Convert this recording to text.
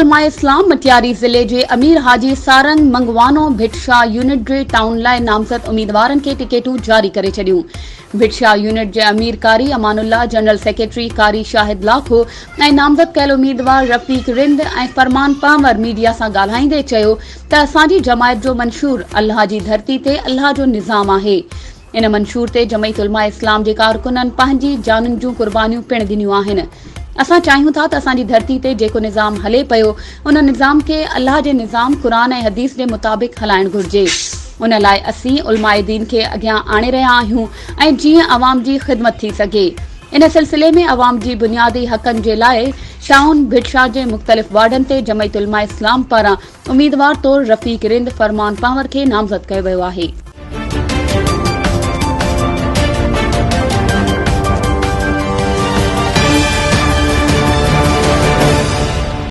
علماء اسلام مٽياري ضلعي جي امير حاجي سارنگ منگوانو ڀٽ شاهه يونٽ جي ٽائون لاء نامزد اميدوارن کي ٽڪيٽون جاري ڪري ڇڏيون. ڀٽ شاهه يونٽ جي امير قاري امان الله، جنرل سيڪريٽري قاري شاهد لاکو ۽ نامزد ڪيل اميدوار رفيق رند ۽ فرمان پنهور ميڊيا سان ڳالهائيندي چيو ته اسان جي جماعت جو منشور الله جي ڌرتي تي الله جو نظام آهي. ان منشور تي جمعيت علماء اسلام جي ڪارڪنن پنهنجي جانين جون قربانيون پڻ ڏنيون آهن. اسان چاهيون ٿا ته اسان جي ڌرتي تي جيڪو نظام هلي پيو ان نظام کي الله جي نظام قرآن ۽ حديث جي مطابق هلائڻ گهرجي. ان لاء اسين علماء دين کي اڳيان آڻي رهيا آهيون ۽ جيئن عوام جي خدمت ٿي سگهي. ان سلسلي ۾ عوام جي بنيادي حقن جي لاء ٽائون ڀٽشاهه جي مختلف وارڊن تي جمعيت علماء اسلام پاران اميدوار طور رفيق رند فرمان پنهور کي نامزد ڪيو ويو آهي.